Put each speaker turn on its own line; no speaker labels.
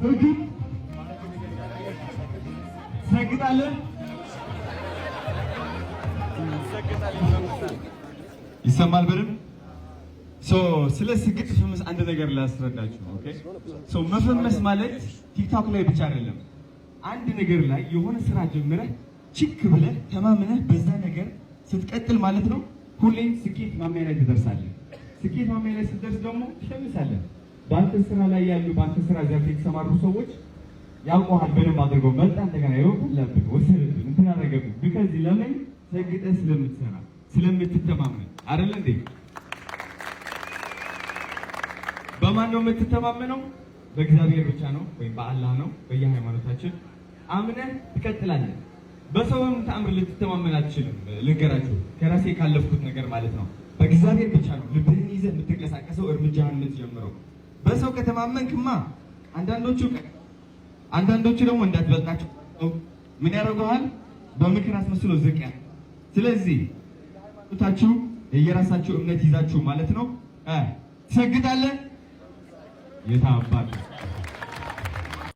ስግጥ ትሰግጣለህ። ይሰማል በደንብ። So ስለ ስግጥ ፍምስ አንድ ነገር ላስረዳችሁ። Okay, so መፈመስ ማለት ቲክቶክ ላይ ብቻ አይደለም። አንድ ነገር ላይ የሆነ ስራ ጀምረህ፣ ችክ ብለህ፣ ተማምነህ በዛ ነገር ስትቀጥል ማለት ነው፣ ሁሌም ስኬት ማማ ላይ ትደርሳለህ። ስኬት ማማ ላይ ስትደርስ ደግሞ ትፈምሳለህ። በአንተ ስራ ላይ ያሉ፣ በአንተ ስራ ዘርፍ የተሰማሩ ሰዎች ያውቀዋል በደንብ አድርገው። መጣ እንደገና ይወቁልብን፣ ወሰደብን፣ እንትን አደረገብን። Because ለምን? ሰግጠህ ስለምትሰራ፣ ስለምትተማመን አይደል እንዴ? በማን ነው የምትተማመነው? በእግዚአብሔር ብቻ ነው ወይም በአላህ ነው። በየሃይማኖታችን አምነህ ትቀጥላለህ። በሰውም ተአምር ልትተማመን አትችልም። ልንገራችሁ ከራሴ ካለፍኩት ነገር ማለት ነው። በእግዚአብሔር ብቻ ነው ልብህን ይዘህ የምትንቀሳቀሰው፣ እርምጃህን የምትጀምረው። በሰው ከተማመንክማ አንዳንዶቹ ደግሞ እንዳትበልጣቸው ምን ያደርገዋል? በምክር አስመስሎ ዝቅ ያለ። ስለዚህ ታችሁ የየራሳችሁ እምነት ይዛችሁ ማለት ነው፣ ትሰግጣለህ። የታባቱ